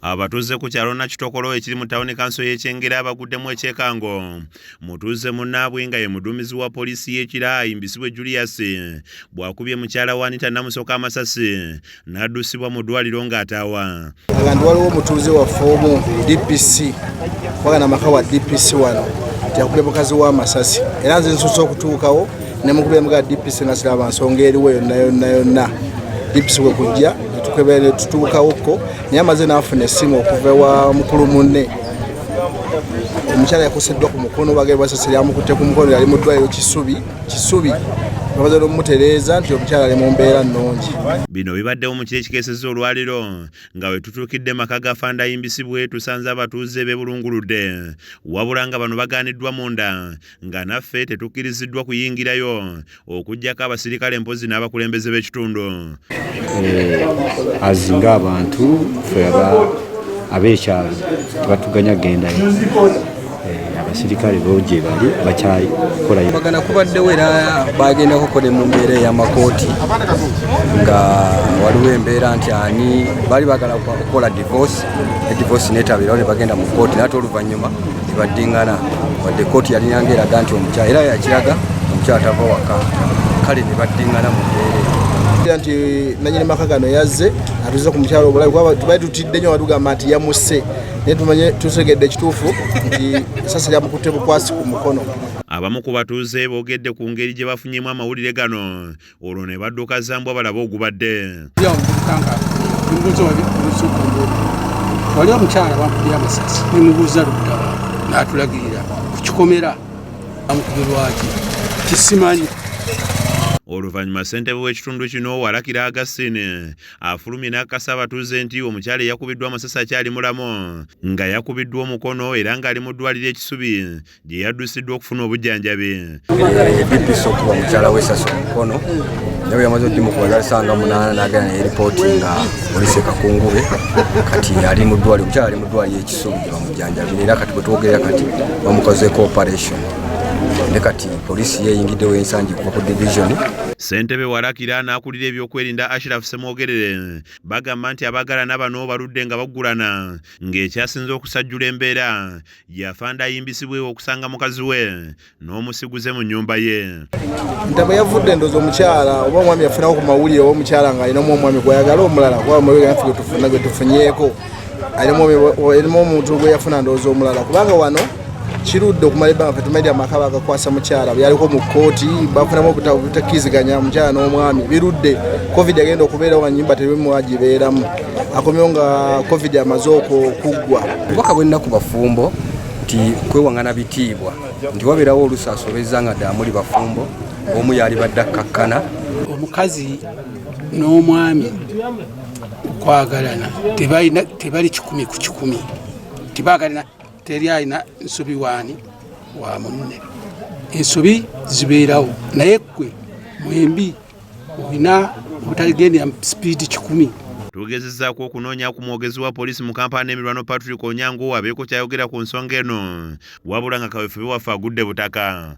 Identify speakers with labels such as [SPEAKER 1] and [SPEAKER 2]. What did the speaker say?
[SPEAKER 1] Abatuuze ku kyalo Nakitokolo ekiri mu tawuni kanso y'e Kyengera baguddemu ekyekango. Mutuuze munnaabwe nga ye muduumizi wa poliisi y'e Kira Ahimbisibwe Julius bw'akubye mukyala wa Anita Namusoka amasasi n'addusibwa mu ddwaliro ng'ataawa.
[SPEAKER 2] Aga nti waliwo omutuuze waffe omu DPC wagana amaka wa DPC wano tiyakubye mukazi wa amasasi, era nze nsoose okutuukawo nemukubye muga DPC nga siraba nsonga eriwo yonna yonna yonna. DPC we kujja netukebera netutuukawoko, naye amaze n'afuna essimu okuva ewa mukulu munne. Omukyala yakoseddwa ku mukono, bagere basasi lyamukutte ku mukono, yali mu ddwaliro Kisubi. Kisubi babaze n'omumutereeza nti omukyala ali mu mbeera nnungi.
[SPEAKER 1] Bino bibaddewo mu kiro ekikeesezza olwaliro nga we tutuukidde maka ga Fanda Ahimbisibwe tusanze abatuuze beebulunguludde, wabula nga bano bagaaniddwa munda nga naffe tetukkiriziddwa kuyingirayo okuggyako abasirikale mpozi n'abakulembeze b'ekitundu.
[SPEAKER 3] Azinga abantu ffe ab'ekyalo tebatuganya kugendayo. Abasirikale bo gye bali bakyakolayo.
[SPEAKER 4] Bagana kubaddewo era bagendako ne mu mbeera ey'amakooti nga waliwo embeera nti ani baali bagala kukola divorce, ne divorce netabirawo ne bagenda mu kooti, naye ate oluvannyuma nebaddingana, wadde kooti yalinanga eraga nti omukyala era yakiraga omukyala tava waka, kale ne baddingana mu mbeera eyo.
[SPEAKER 2] Nti nanyini maka gano yazze atuze ku mukyala obulabi, kuba tubadde tutidde nnyo, batugamba nti yamusse, naye tumanye tutegedde ekituufu nti esasi lyamukutte bukwasi ku mukono.
[SPEAKER 1] Abamu ku batuuze boogedde ku ngeri gye bafunyemu amawulire gano, olwo ne badduka zambwa balabe ogubadde.
[SPEAKER 5] Wali omukyala bankubye amasasi, nemubuuza luddawa, n'atulagirira ku kikomera. Bamukubye lwaki kisimanyi.
[SPEAKER 1] Oluvannyuma ssentebe w'ekitundu kino Walakira Augustine afulumye n'akakasa abatuuze nti omukyala eyakubiddwa amasasi akyali mulamu, nga yakubiddwa omukono era ng'ali mu ddwaliro e Kisubi gye yaddusiddwa okufuna obujjanjabi.
[SPEAKER 4] DPC okuba mukyala w'esasi omukono, naye bwe yamaze oddimukuba yalisanga 8 n'agenda naye ripooti nga poliisi e Kakungube. Kati ali mu ddwaliro, omukyala ali mu ddwaliro e Kisubi gye bamujjanjabira, era kati bwe twogerera kati bamukozeeko operation, ne kati poliisi yeeyingiddewo ensangi kuva ku division.
[SPEAKER 1] Ssentebe Walakira n'akulira ebyokwerinda Ashraf Semwogerere bagamba nti abaagalana bano baludde nga baggulana, ng'ekyasinze okusajjula embeera yafanda Ahimbisibwe okusanga mukazi we n'omusiguze mu nnyumba ye.
[SPEAKER 2] Ntabo yavudde, ndowooza omukyala oba omwami yafunako ku mawulire, oba omukyala ng'alinamu omwami gwayagala omulala, kuba amawulire gaffe getufuna getufunyeeko alinamu omuntu gwe yafuna, ndowooza omulala, kubanga wano kirudde okumala ebbanga. Ffe tumanyi amaka bagakwasa mukyala byaliko mu kkooti, bafunamu obutakkiriziganya omukyala n'omwami, birudde. COVID agenda okubeerawo nga nyumba tebimuwagibeeramu, akomyewo nga COVID amaze okuggwa.
[SPEAKER 4] Obubaka bwenna ku bafumbo nti kwewaŋŋana bitiibwa, nti wabeerawo oluusi asobezza nga ddala muli bafumbo, omu yali badde akkakkana.
[SPEAKER 5] Omukazi n'omwami okwagalana tebali 100%, tibaagalana, teri alina nsobi waani wa munne, ensobi zibeerawo, naye gwe mwembi olina obutaligendera sipiidi 100.
[SPEAKER 1] Tugezezzaako okunoonya ku mwogezi wa poliisi mu Kampala n'emirwano Patrick Onyango abeeko kyayogera ku nsonga eno, wabula nga kaweefube waffe agudde butaka.